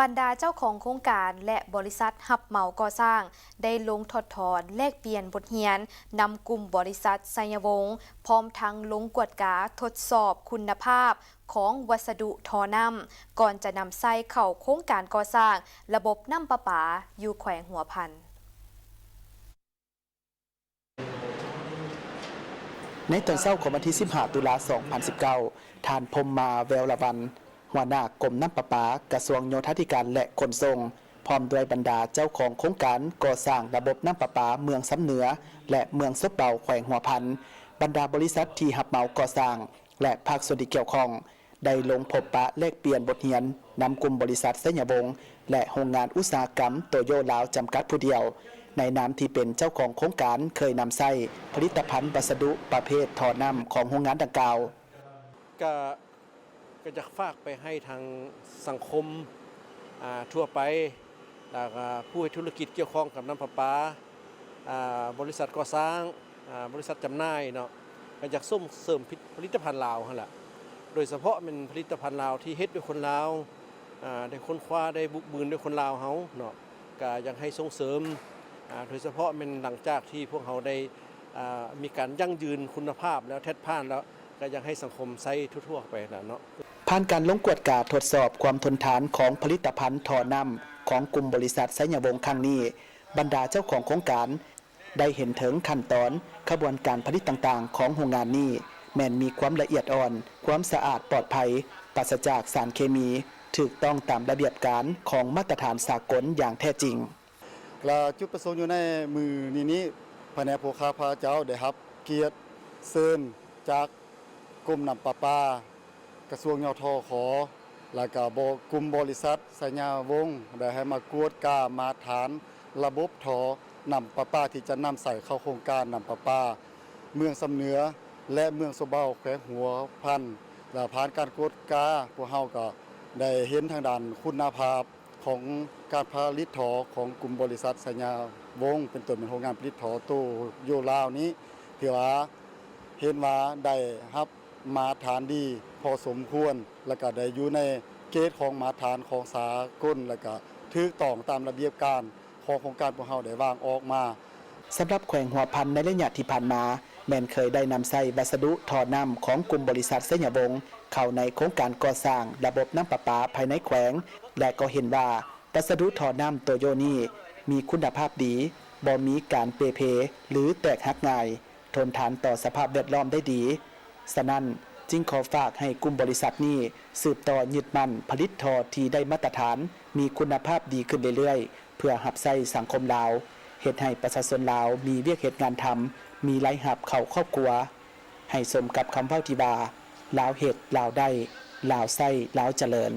ບັນດາເຈົ້າຂອງໂຄງການ ແລະ ບໍລິສັດຮັບເໝົາກໍ່ສ້າງ ໄດ້ລົງຖອດຖອນແລກປ່ຽນບົດຮຽນນຳກຸ່ມບໍລິສັດໄຊຍະວົງ ພ້ອມທັງລົງກວດກາທົດສອບຄຸນນະພາບຂອງວັດສະດຸທໍ່ນ້ຳ ກ່ອນຈະນຳໃຊ້ເຂົ້າໂຄງການກໍ່ສ້າງລະບົບນ້ຳປະປາຢູ່ແຂວງຫົວພັນ. ໃນຕອນເຊົ້າຂອງວັນທີສິບຫ້າ ຕຸລາ ສອງພັນສິບເກົ້າ, ທ່ານ ພົມມາ ແວວລະວັນ ຫົວໜ້າກົມນ້ຳປະປາ ກະຊວງໂຍທາທິການ ແລະ ຂົນສົ່ງ ພ້ອມດ້ວຍບັນດາເຈົ້າຂອງໂຄງການກໍ່ສ້າງລະບົບນ້ຳປະປາເມືອງຊຳເໜືອ ແລະ ເມືອງສົບເບົາ ແຂວງຫົວພັນ, ບັນດາບໍລິສັດທີ່ຮັບເໝົາກໍ່ສ້າງ ແລະ ພາກສ່ວນທີ່ກ່ຽວຂ້ອງ ໄດ້ລົງພົບປະແລກປ່ຽນບົດຮຽນນຳກຸ່ມບໍລິສັດໄຊຍະວົງ ແລະ ໂຮງງານອຸດສາຫະກຳໂຕໂຢລາວຈຳກັດຜູ້ດຽວ ໃນນາມທີ່ເປັນເຈົ້າຂອງໂຄງການເຄີຍນຳໃຊ້ຜະລິດຕະພັນວັດສະດຸປະເພດທໍ່ນ້ຳຂອງໂຮງງານດັ່ງກ່າວ. ກະ ກະຢາກຝາກໄປໃຫ້ທາງສັງຄົມ ອ່າ ທົ່ວໄປ ແລ້ວກະຜູ້ເຮັດທຸລະກິດກ່ຽວຂ້ອງກັບນ້ຳປະປາ ອ່າ ບໍລິສັດກໍ່ສ້າງ ອ່າ ບໍລິສັດຈຳໜ່າຍເນາະ ກະຢາກສົ່ງເສີມຜະລິດຕະພັນລາວຫັ້ນລະ ໂດຍສະເພາະແມ່ນຜະລິດຕະພັນລາວທີ່ເຮັດໂດຍຄົນລາວ ອ່າ ໄດ້ຄົ້ນຄວ້າ ໄດ້ບຸກບືນໂດຍຄົນລາວເຮົາເນາະ ກະຢາກໃຫ້ສົ່ງເສີມ ອ່າ ໂດຍສະເພາະແມ່ນຫຼັງຈາກທີ່ພວກເຮົາໄດ້ ອ່າ ມີການຢັ້ງຢືນຄຸນນະພາບແລ້ວ ແທດຜ່ານແລ້ວ ກະຢາກໃຫ້ສັງຄົມໃຊ້ທົ່ວໆໄປຫັ້ນລະເນາະ. ຜ່ານການລົງກວດກາທົດສອບຄວາມທົນທານຂອງຜະລິດຕະພັນທໍ່ນ້ຳຂອງກຸ່ມບໍລິສັດໄຊຍະວົງຄັ້ງນີ້, ບັນດາເຈົ້າຂອງໂຄງການໄດ້ເຫັນເຖິງຂັ້ນຕອນ, ຂະບວນການຜະລິດຕ່າງໆຂອງໂຮງງານນີ້ ແມ່ນມີຄວາມລະອຽດອ່ອນ, ຄວາມສະອາດປອດໄພ, ປາສະຈາກສານເຄມີ, ຖືກຕ້ອງຕາມລະບຽບການຂອງມາດຕະຖານສາກົນຢ່າງແທ້ຈິງ. ລະຈຸດປະສົງຢູ່ໃນມື້ນີ້ນີ້ ພະແນກຜູ້ຂ້າພະເຈົ້າໄດ້ຮັບກຽດເຊີນຈາກກົມນ້ຳປະປາ ກະຊວງ ຍທຂ ລະກະບໍ ກຸ່ມບໍລິສັດໄຊຍະວົງ ໄດ້ໃຫ້ມາກວດກາມາດຖານລະບົບທໍ່ນ້ຳປະປາທີ່ຈະນຳໃຊ້ເຂົ້າໂຄງການນ້ຳປະປາເມືອງຊຳເໜືອ ແລະ ເມືອງສົບເບົາ ແຂວງຫົວພັນ ລະຜ່ານການກວດກາ ພວກເຮົາກໍໄດ້ເຫັນທາງດ້ານຄຸນນະພາບ ຂອງການຜະລິດທໍ່ຂອງກຸ່ມບໍລິສັດໄຊຍະວົງ ເປັນຕົ້ນແມ່ນໂຮງງານຜະລິດທໍ່ໂຕໂຢລາວນີ້ ຖືວ່າເຫັນວ່າໄດ້ຮັບມາດຖານດີພໍສົມຄວນ ແລະ ກະໄດ້ຢູ່ໃນເກນຂອງມາດຖານຂອງສາກົນ ແລະ ກະຖືກຕ້ອງຕາມລະບຽບການຂອງໂຄງການພວກເຮົາໄດ້ວາງອອກມາ. ສຳລັບແຂວງຫົວພັນໃນໄລຍະທີ່ຜ່ານມາ ແມ່ນເຄີຍໄດ້ນຳໃຊ້ວັດສະດຸທໍ່ນ້ຳຂອງກຸ່ມບໍລິສັດໄຊຍະວົງ ເຂົ້າໃນໂຄງການກໍ່ສ້າງລະບົບນ້ຳປະປາພາຍໃນແຂວງ ແລະ ກໍເຫັນວ່າວັດສະດຸທໍ່ນ້ຳໂຕໂຢນີ້ມີຄຸນນະພາບດີ, ບໍ່ມີການເປ່ເພ ຫຼື ແຕກຫັກງ່າຍ, ທົນທານຕໍ່ສະພາບແວດລ້ອມໄດ້ດີ. ສະນັ້ນ, ຈຶ່ງຂໍຝາກໃຫ້ກຸ່ມບໍລິສັດນີ້ສືບຕໍ່ຍຶດໝັ້ນຜະລິດທໍ່ທີ່ໄດ້ມາດຕະຖານ, ມີຄຸນນະພາບດີຂຶ້ນເລື້ອຍໆ ເພື່ອຮັບໃຊ້ສັງຄົມລາວ, ເຮັດໃຫ້ປະຊາຊົນລາວມີວຽກເຮັດງານທຳ, ມີລາຍຮັບເຂົ້າຄອບຄົວ, ໃຫ້ສົມກັບຄຳເວົ້າທີ່ວ່າ ລາວເຮັດ, ລາວໄດ້, ລາວໃຊ້, ລາວຈະເລີນ.